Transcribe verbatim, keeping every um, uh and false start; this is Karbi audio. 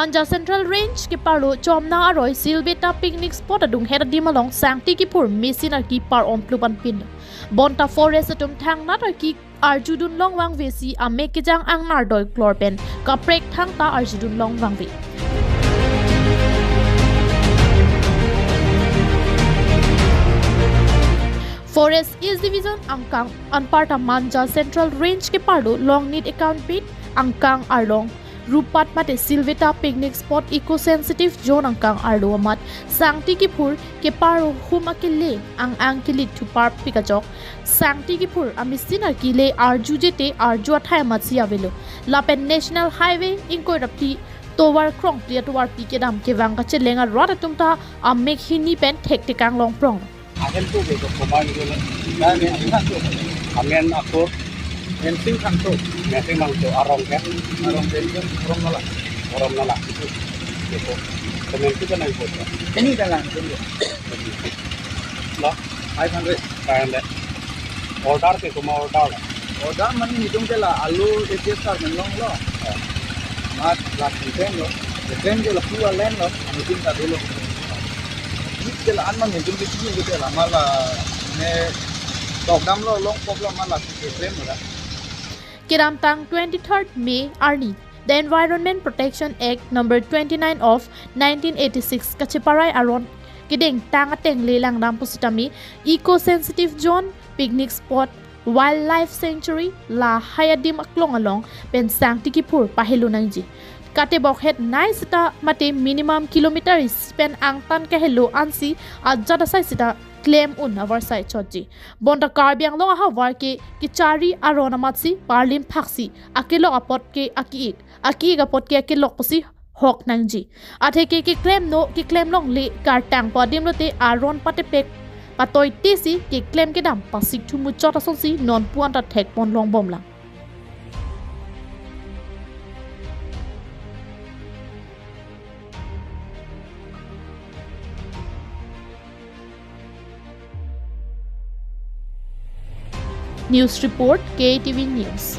Manja Central Range keparlo Chomna aroi Silveta picnic spot adunghet adim along sangti kiphur machine arki par-om plup anpin. Bonta forest atum thangnat arki arjudun long vangve si amek kejang angnar doi klor pen kaprek thangta arjudun long vangve. Forest East Division angkang anparta Manja Central Range keparlo Longnit Account Beat angkang arlong Rupat mate Silveta picnic spot eco sensitive zone angkang arlo amat sangti kiphur keparlo hum akele ang-ang kelit thupar pikajok sangti kiphur amachine arki le arju jete arju athai amatsi avelo. Lapen National Highway ingkoi ra phli tovar krongphli atovarpi kedam kevang kacheleng arat atum ta amek hini pen thektekang longprong. Ahem tu beko komar gitu lah. Amen akur. Mensing Thangto. Mensing Thangto arong ke. Arong Benjong, Arong Nala. Arong Nala. Beko. Komen tu kan ikut. Ini dalam itu. Lo? Five hundred. Five hundred. Order ke kuma order. Order mane nelitum ke la alu adjust kar menlonglo. Mat la ten lo. Ten ke la pua len lo. Nelitum ta dolo. Nelitum ke la an mane nelitum ke sini ke la mala ne tokdam lo long pok lo mala ke frame lo. Kedamtang twenty-third May arni, the Environment Protection Act number twenty-nine of nineteen eighty-six kacheparai aron kedengtang ateng le langdam pusitame eco sensitive zone, picnic spot, wildlife sanctuary lahai adim aklong along pen sangti kiphur pahelo nangji. Katebok het nai sita mate minimum kilometer isi pen angtan kahelo ansi ajat asai sita klem un avarsai chotji. Bonta Karbi Anglong ahavar ke kechari aron amatsi parlim phaksi akelok apot ke aki-ik, aki-ik apot ke akelok pusi hok nangji. Atheke keklem no keklem longle kartang po adim lote aron patepek patoi tesi keklem kedam pasik thu muchot asonsi non puan ta thekpon longbomlang. News report, K A T V News.